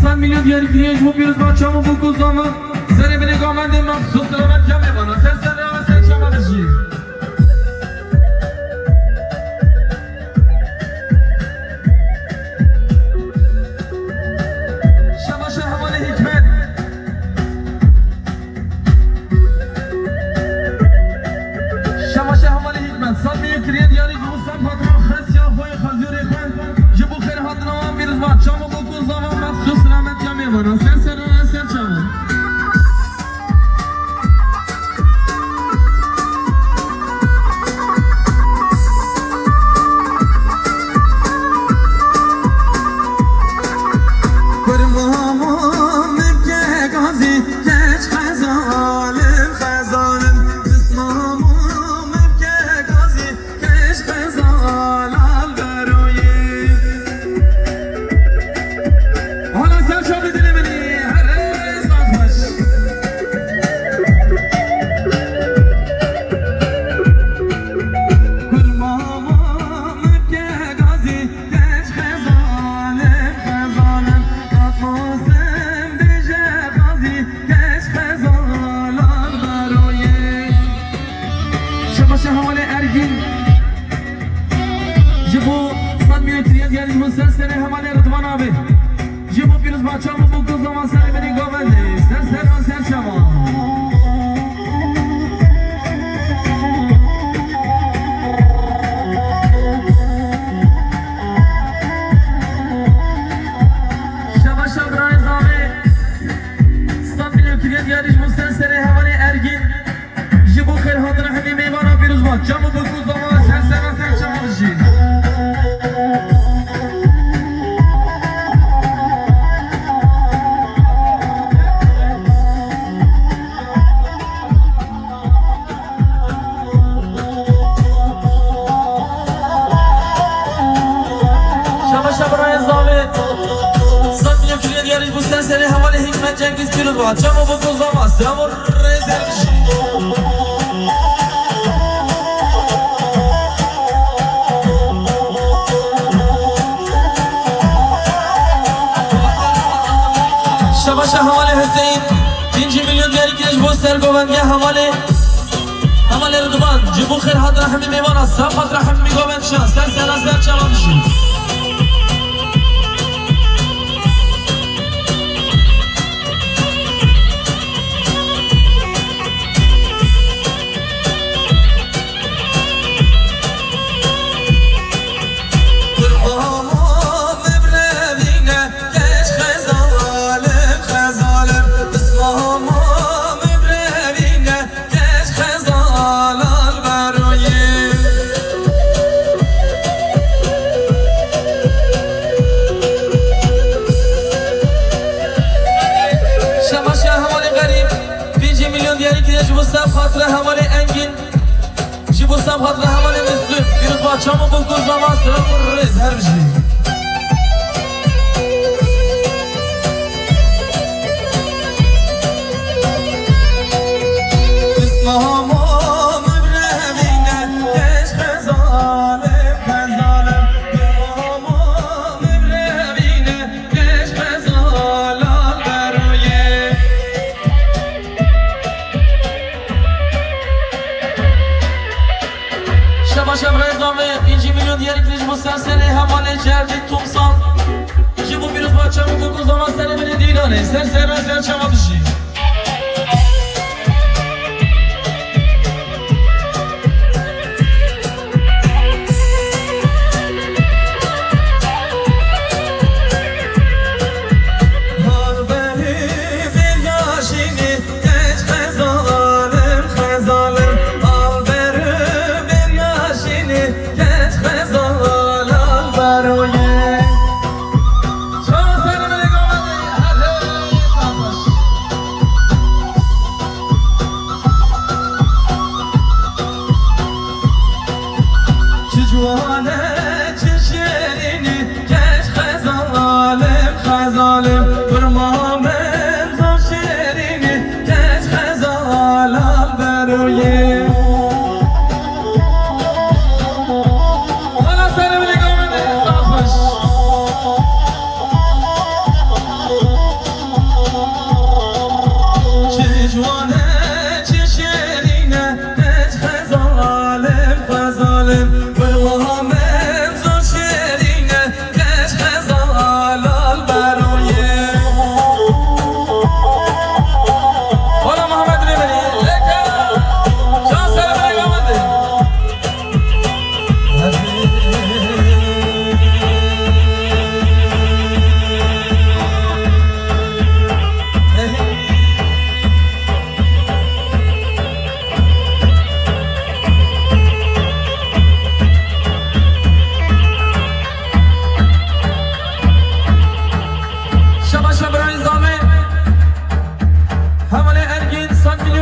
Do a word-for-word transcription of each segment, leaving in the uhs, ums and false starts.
Sed milyon diyarî kiriye ji bo pîrozbahçe û bûk û zava. Serê binê govendê Mexsûs Selamet Kemê vana. Ser serra ve ser çava bijî. Şebaşa hevalê Hikmet. Şebaşa hevalê Hikmet. Sed milyon kiriye diyarî ji bo ser patron xesiya xwe, xezûrê xwe. Ji bo xêr hatina wan pîrozbahçe û bûk û zava Mexsûs Selamet Kemê vana. Ser serra ve ser çava. Kurmama min bike gazî, keç xezalim, xezalim. Pismama min bike gazî, keç xezal al beroyê. Hala ser çavê dilê min î, her ê saet xweş. Kurmama min bike gazî, keç xezalim, xezalim. Tatmasem bêje gazî, keç xezal al beroyê. Şebaşa hevalê Ergîn. Ji bo sed milyon kiriye diyarî ji bo ser serê hevalê Ridvan abi. Ji bo pîrozbahçe û bûk û zava serê binê govendê. Ser serra ser çava. Şebaşa birayê zavê. Sed milyon kiriye diyarî ji bo ser serê hevalê Ergîn. Ji bo xêr hatina hemî mêvana pîroz ba. Çav û bûk û zava ser serra ser çava bijî. Şebaşa birayê zavê. Sed milyon kiriye diyarî ji bo ser serê hevalê Hikmet Cengiz pîroz ba. Çav û bûk û zava. Selamun rêz her bijî. Şebaşa hevalê Hüseyin, pêncî milyon diyarî kiriye ji bo ser govendiya hevalê, hevalê Ridvan, ji bo xêr hatina hemî mêvana, ser xatira hemî govendişan, ser serra ser çava bijî. Şebaşa hevalê Xerîb, pêncî milyon diyarî kiriye ji bo ser xatira hevalê Engîn. Ji bo ser xatira hevalê Mislûm, pîroz ba. Çav û bûk û zava, selamun rêz her bijî. Şebaşa birayê zavê, pêncî milyon diyarî kiriye ji bo ser serê hevalê Cerdî Tomsal. Ji bo pîroz ba. Çav û bûk û zava serê binê dîlanê. Ser serra ser çava bijî.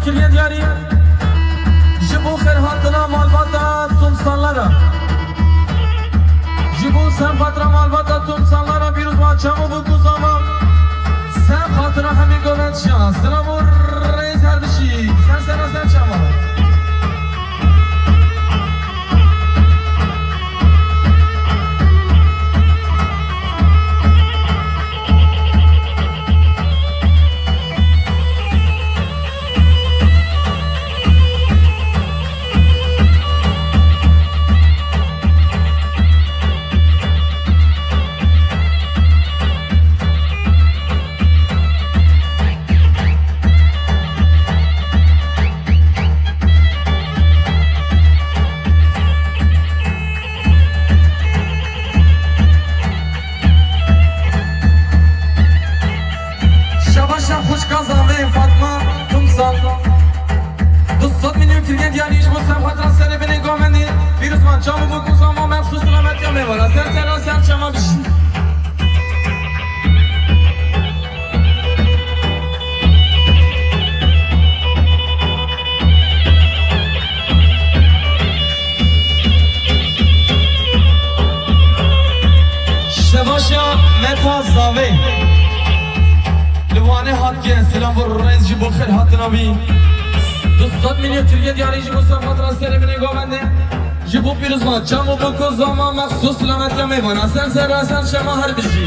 Kiriye diyarî ji bo xêrhatina malbata Tumsanlara. Ji bo ser xatira malbata Tumsanlara pîrozbahçe û bûk û zama. Ser xatira hemî govend şiya. Silav û rêz her bijî. Ser sera ser çava. Şabaşa xwişka zavê Fatma Tumsan. Du sed milyon kiriye diyarî ji bo ser xatira serê binê govendê. Pîrozbahçe û bûk û zama mexsûs silametiya mêvana. Ser sera ser çava bijî. Şebaşa Meta Zavê. Li Wanê hat kirin, silav û rêz ji bo xêrhatina wî. Du sed milyon kiriye diyarî ji bo ser xatira serê binê govendê. Ji bo pîrozbahçe û bûk û zama mexsûs silametiya mêvana. Ser sera ser çava her bijî.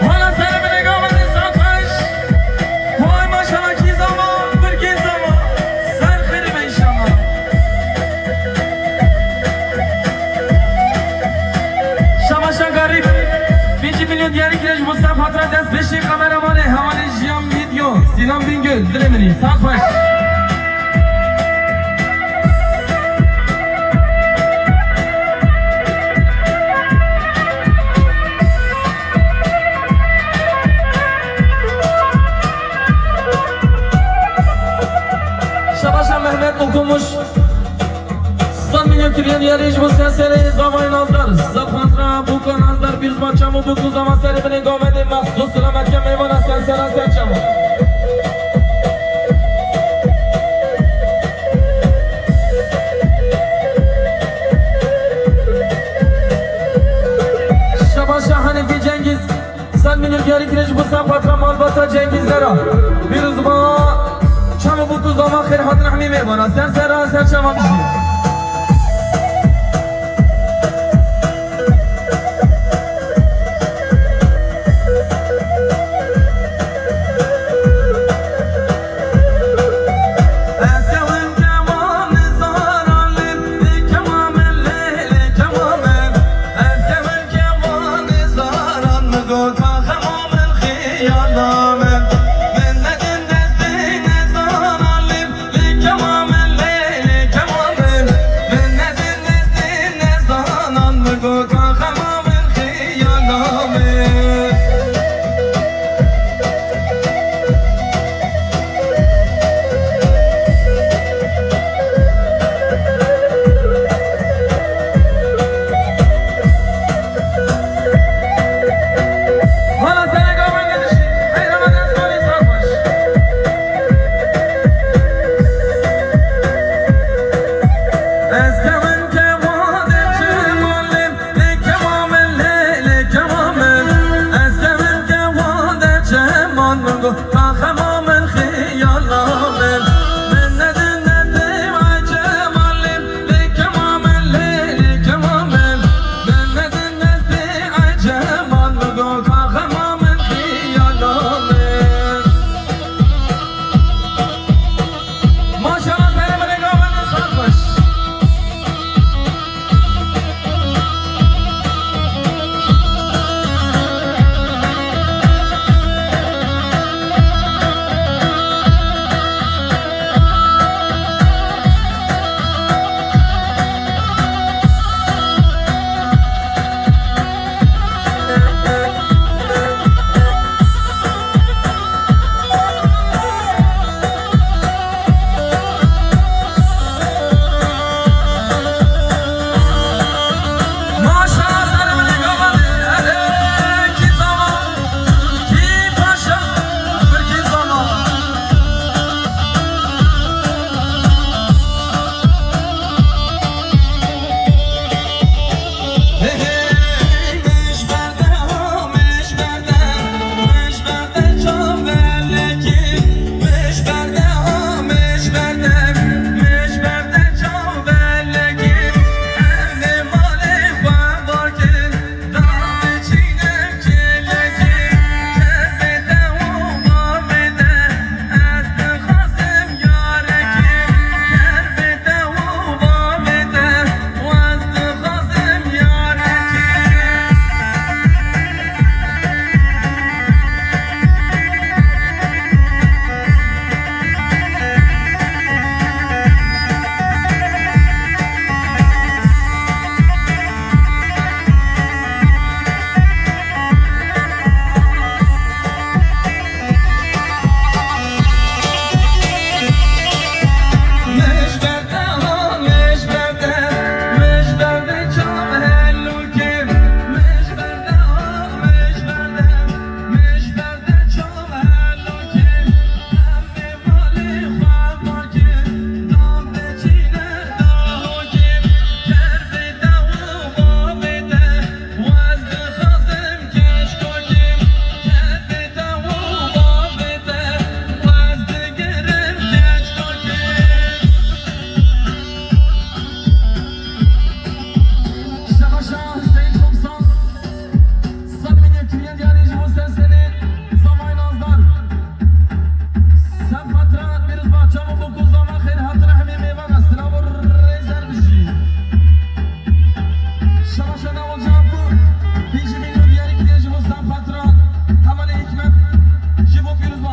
Wana ser binê govendê, saet xweş. Vay maşallah, kî zama, bir kî zama. Ser xêrê be inşallah. Şabaşa Garîb. Pêncî milyon diyarî kiriye ji bo ser xatira destpêşê kameramanê hevalê Jiyan Video. Sinan Bingöl, dilê min î. Saet xweş. Şabaşa Mehmet Okumuş. Sed milyon kiriye diyarî ji bo ser serê zavayê Nazdar. Sed xatira bûka Nazdar, pîrozbahçe û bûk û zama serê binê govendê mexsûs silametiya mêvana. Ser sera ser çava. Şabaşa Hanîfî Cengiz. Sed milyon diyarî kiriye ji bo ser xatira malbata Cengiz Dera. Pîrozbahçe û bûk û zama xêrhatina hemî mêvana. Ser sera ser çava bijî.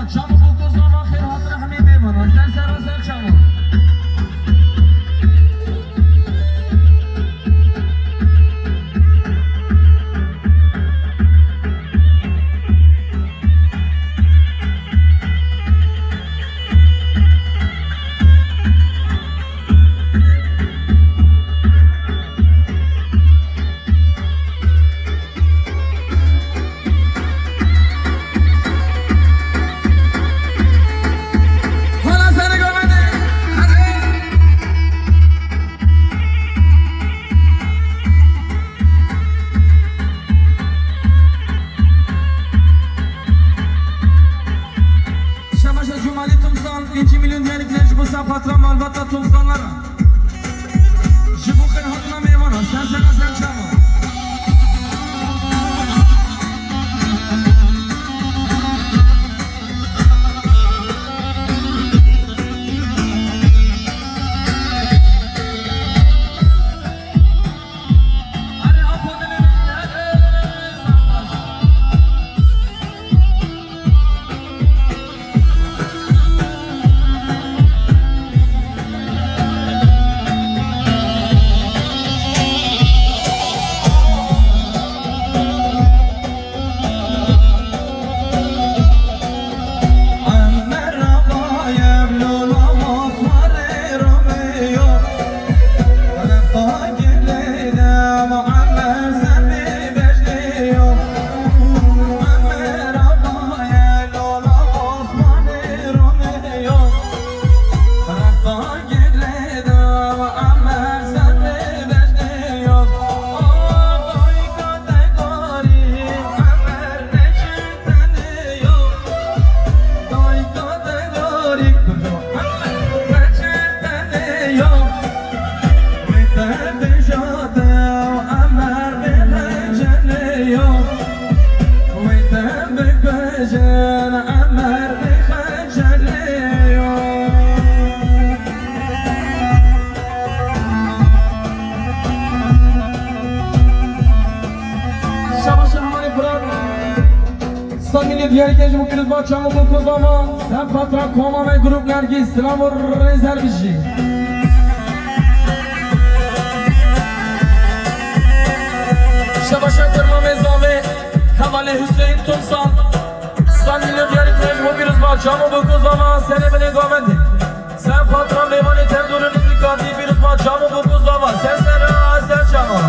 Çamû bû ku zama xêr hatin hemî mêvanan. Ser sera ser çavan. Şebaşa Cumali Tumsan, iki milyon diyelik leş bu sapatra malbata Tumsanlara. Ji bo xêr hatina mêvana, ser sera ser çava. Şabaş Hemanê Firat. Samîlê diyarî ke ji bo pîrozbahî çav û bûk û zava, ser xatira koma me Grup Nergîs, silav û rêz her bijî. Şebaşa Tirmamê Zavê, hevalê Hüseyin Tumsan. Samîlê diyarî ke ji bo pîrozbahî çav û bûk û zava, serê binê govendê. Ser xatira mêvanê tevdûr û nizîkatî pîrozbahî çav û bûk û zava, ser sera ser çava.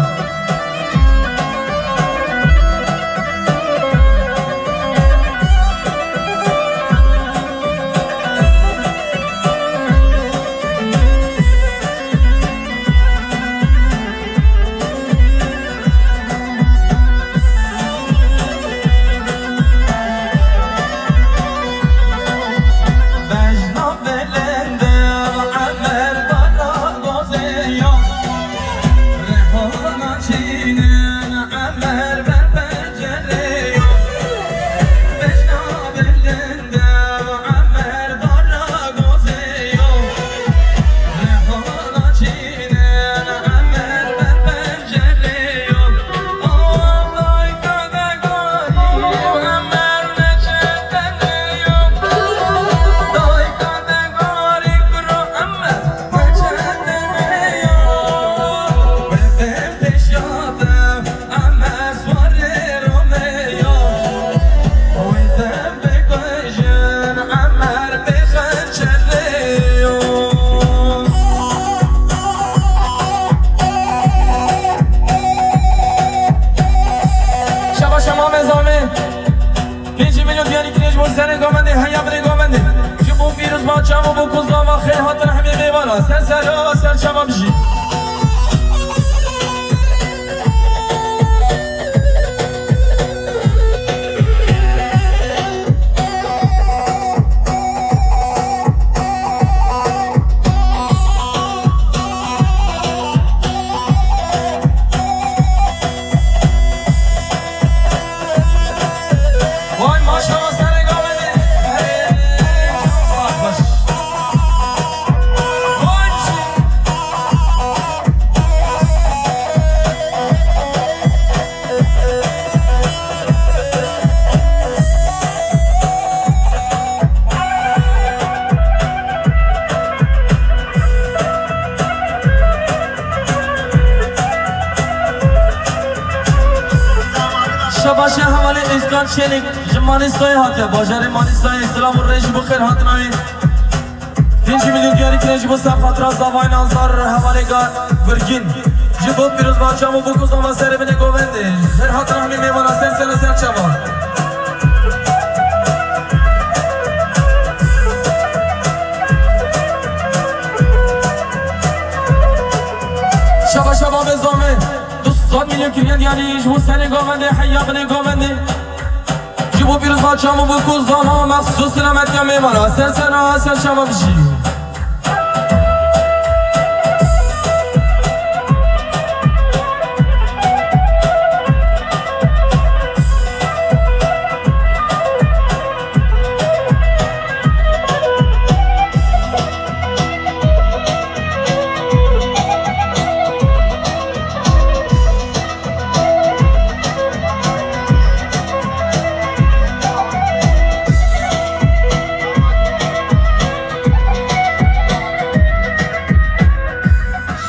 Şebaşa Mamê Zavê. Pêncî milyon diyarî kirêj bo serê govendê, heya birê govendê. Ji bo pîrozbahî çav û bûk û zava, xêr hatin hemî mêvana. Ser sera ser çava bijî. Vay maşallah, serê govendê. Vay. Êzkan Çelik ji Manîsayê hatiye, bajarê Manîsayê, silav û rê ji bo xêr hatina wî. Pêncî milyon diyarî kirin ji bo ser xatira zavayê Nazar, hevalê Ga-, Gurgîn. Ji bo pîrozbahçe û bo ku zava serê binê govendê. Xêr hatina hemî mêvana ser ser ser çava. Şaba şaba be zame. Du sed milyon kiriye diyarî ji bo serê govendê, heya binê govendê. Ji bo pîrozbahçe û bo ku zava mexsûs selametiya mêvana. Ser ser a ser çava bijî.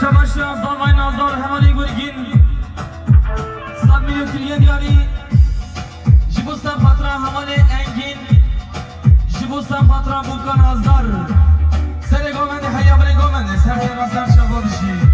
Şebaşa zavayê Nazar hevalê Gurgîn. Sed milyon kiriye diyarî. Ji bo ser xatira hevalê Engîn. Ji bo ser xatira Bûka Nazar. Serê govendê heya binê govendê. Ser ser a ser çava bijî.